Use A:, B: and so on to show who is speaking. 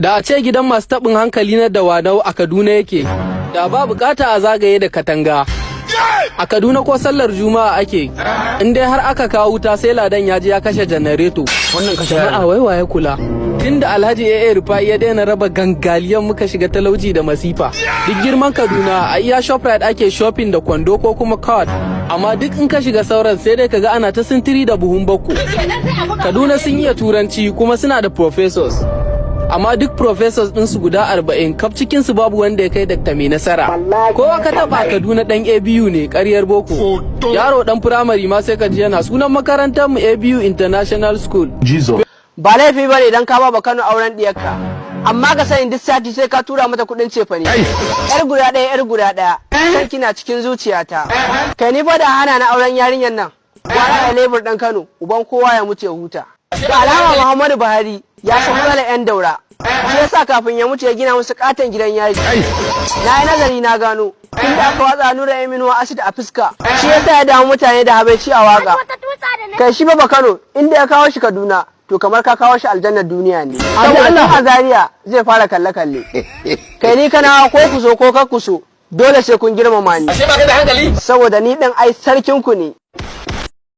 A: Da a ce gidan masu taɓin hankali na Dawanau a Kaduna yake, da ba bukata a zagaye da katanga. A Kaduna ko sallar Juma'a ake, in dai har aka kawo wuta, sai ladan ya je ya kashe janareto.
B: Wannan kashe.
A: Jama'a, wai waye kula? Tunda Alhaji AA Rufai ya daina raba gangaliyan, muka shiga talauci da masifa. Duk girman Kaduna, a iya Shoprite ake shopping da kwando ko kuma card. Amma duk in ka shiga sauran, sai dai kaga ana ta sintiri da buhun bakko. Kaduna sun iya Turanci kuma suna da professors. Amma duk professors ɗinsu guda 40 kaf cikinsu, babu wanda ya kai Dr. Mai Nasara. Kowa ka taɓa Kaduna ɗan ABU ne, ƙaryar boko. Yaro ɗan firamare ma sai ka ji yana sunan makarantar mu ABU International School.
B: Jesus.
C: Ba laifi bane idan ka ba Kano auren diyarka, amma ka sani duk sati sai ka tura mata kuɗin cefane. Yar guda ɗaya, yar guda ɗaya, san kina cikin zuciyata. Kai, ni fa da hana na auren yarinyar nan, gwara da lebur ɗan Kano, uban kowa ya mutu ya huta. Da alama Muhammadu Buhari ya san matsalar yan Daura, shi yasa kafin ya mutu ya gina musu katon gidan yari. Na yi nazari na gano tun da aka watsa Nura Inuwa acid a fuska, shi yasa ya damu mutane da habaici a waka. Kai, shi ba Kano, inda ya kawo shi Kaduna, to kamar ka kawo shi aljannar duniya ne, saboda tun a Zaria zai fara kalle kalle. Kai, ni kana ko ku so ko kar ku so, dole sai kun girmama ni, saboda ni din ai sarkin ku ne.